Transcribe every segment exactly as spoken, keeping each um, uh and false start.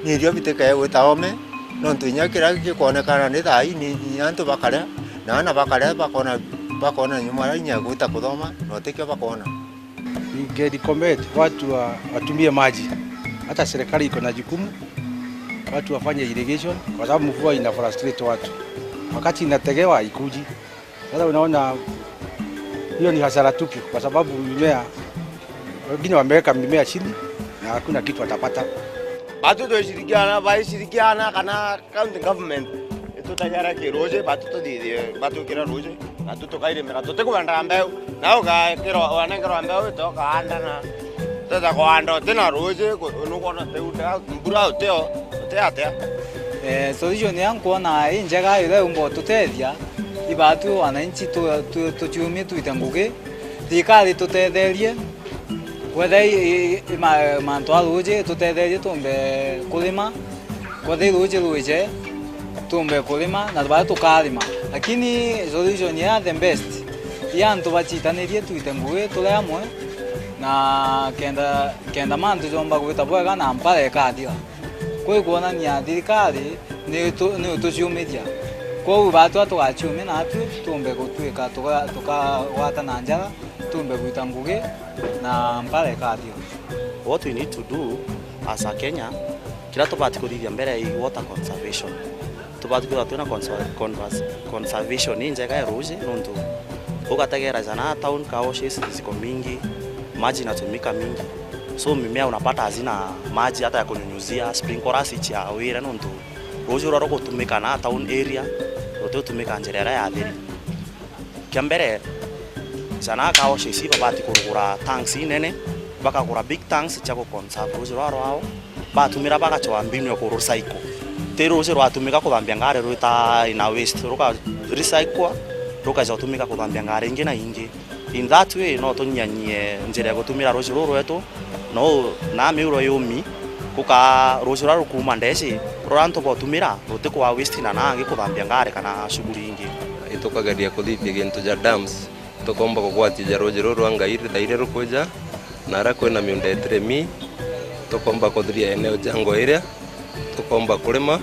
Irio bitikae gwita ome, nontu inya kiria gikwonekana ni thaa ii ni, ni antu bakaria, na ana bakaria bakona, bakona nyuma inya gwita kuthoma, na utikio bakona. Ninge recommend watu wa, watumie maji. Hata serikali iko na jukumu, watu wafanye irrigation, kwa sababu mvua ina frustrate watu. Wakati inategewa, haikuji. Sasa unaona, hiyo ni hasara tupu, kwa sababu mimea, wengine wameweka mimea chini na hakuna kitu watapata. Batu twishirikiana, baishirikiana kana county government itutajara kiruji, batu tuthithie, batwikire ruji, na tu tukairimira, tutikwendaa mbeu. Na ugekirwa, wanengerwa mbeu, itokaanda na teta kuanda uti na ruji, ku-, nukwona teu, mbura utio, uti atia? Eh, solution ya nkwona i njega iria yumba ututethia, ibatu wananchi tu-, tu-, tuciumie twite ngugi, thirikari tutetherie, kwetha i, i, i ma-, mantu a ruji tutetherie tumbe kurima, kwetha i ruji rwije tumbe kurima na baria tukarima. Lakini solution ya the best, i antu bacitanirie twite ngugi turi amwe, na kenda, kenda mantu jomba gwita bwega na mpara ikathira. Kwi kwonania thirikari ni tu-, ni utuciumithia. Kwou batwa tugaciumia natwi tumbe gutwika tuka-, tukagwata na njara, tumbe gwita ngugi na mpara ikathira. What we need to do as a Kenya, kiria tubati kuthithia mbere i water conservation. Tubati kwithirwa twina conser-, convers-, conservation injega ya ruji, nontu ugategera jana town car washes ziko mingi, maji inatumika mingi. So mimea unapata hazina maji hata ya kunyunyuzia, sprinklers ichiawire nontu ruji ruria rugutumika na town area rutigutumika njira iria yathiri. Kia mbere, jana car washes babati kurugura tanks inene, bakagura big tanks cia guconserve ruji rwa rwao, batumira bagacwa mbinu ya kurucycle. Ti ruji rwatumika kuthambia ngari rwita in a waste, ruka recyclwa, rukaja gutumika kuthambia ngari ingi na ingi. In that way, no tunyanyie njira ya gutumira ruji ruru rwetu, no na miuro yumi, guka ruji ruria rukuuma ndeci, ruria antu botumira, rutikwa waste na nangi kuthambia ngari kana shughuli ingi. Itukageria kuthithia gintu ja dams, tukomba kugwatia ja ruji ruru rwa Ngai, thaa iria rukwija, na aria kwina miunda itirimi, tukomba kuthiria eneo ja ngo iria, tukomba kurima.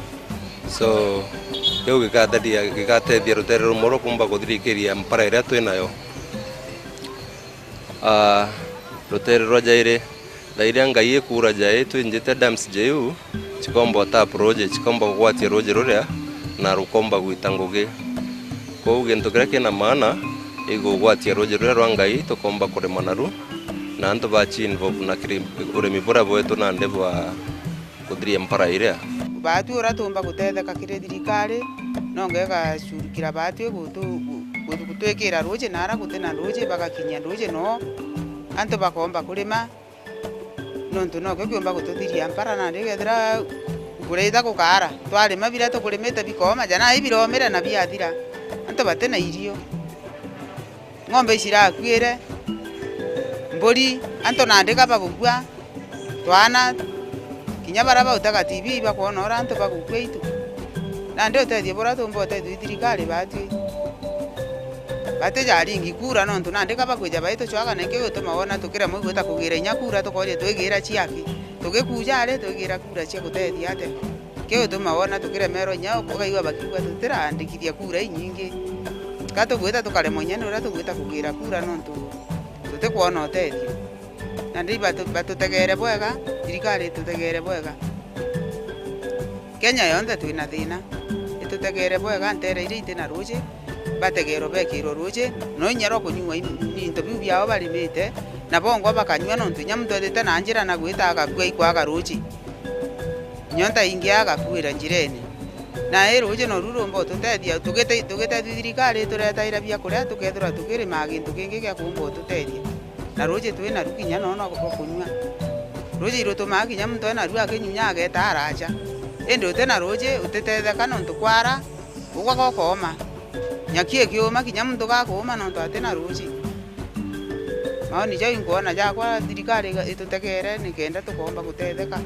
So, kiu gikateria, gikatethia rutere rumwe rukumba kuthirikiria mpara iria twinayo. Ah, rutere rwa jairi, thaa iria Ngai ikuura jai twinjite dams jeu, cikomba utap ruji, cikomba kugwatia ruji ruria, na rukomba gwita ngugi. Kwou gintu kiria kina maana, igugwatia ruji ruria rwa Ngai, tukomba kurima naru, na antu bachi involve na kiri-, urimi buria bwetu nandi bwa kuthiria mpara iria. Baatwi uria tuumba gutetheka kiri thirikari, nonga igacurukira baatwi gutu-, gu-, gu-, gutwikira ruuji, na aria guti na ruuji bagakinyia ruuji noo antu bakoomba kurima, nontu nokio kiumba gututhiria mpara. Nandi kethira kurita gukaara, twarima biria tukurimite bikooma, ja nai biromire na biathira, antu bati na irio. Ng'ombe icirakuire, mburi, antu nandi ka bagukua, twana, kinya baria bautaga T V ibakwona uria antu bagukua itu. Nandi utethio buria tuumba utethio i thirikari baatwi. Bati jaringi kura nontu nandi ka bakwija baitucwaga, na ikio gituma wona tukiremwa igwita kugira inya kura, tukooria twigira ciaki? Tugikuja ari twigira kura cia gutethia atia? Kiu gituma wona tukiremerwa inya ukaigua bakiuga, "Tutiraandikithia kura inyingi." Ka tugwita tukaremwa inya ni uria tugwita kugira kura nontu tutikwona utethio. Nandi batu-, batutegeere bwega, thirikari itutegeere bwega. Kenya yonthe twina thina. Itutegeere bwega nteere iria iti na ruuji, bategeerwe beekirwe ruuji, no inya rwa kunyua in-, into biu biao barimite, na bongwa bakanyua, nontu inya muntu ethite na njira na gwita agakua ikwaga ruuji. Nyonta ingi agakuira njirene. Na i ruuji noru rumba ututethia, tugite-, tugitethua thirikari ituretaira biakuria, tukethirwa tukirimaa gintu kingi gia kuumba ututethia. Na ruuji twi naru kinya nono bwa kunyua. Ruuji irutumaa kinya muntu e naru akinyunya ageta araja. Indi uti na ruuji utitetheka nontu kwara, ugwa gokooma. Nyaki ikiuma kinya muntu gakuuma nontu ati na ruuji. Maoni jau inkwona jakwa thirikari iga-, itutegeere nikenda tukoomba gutetheka.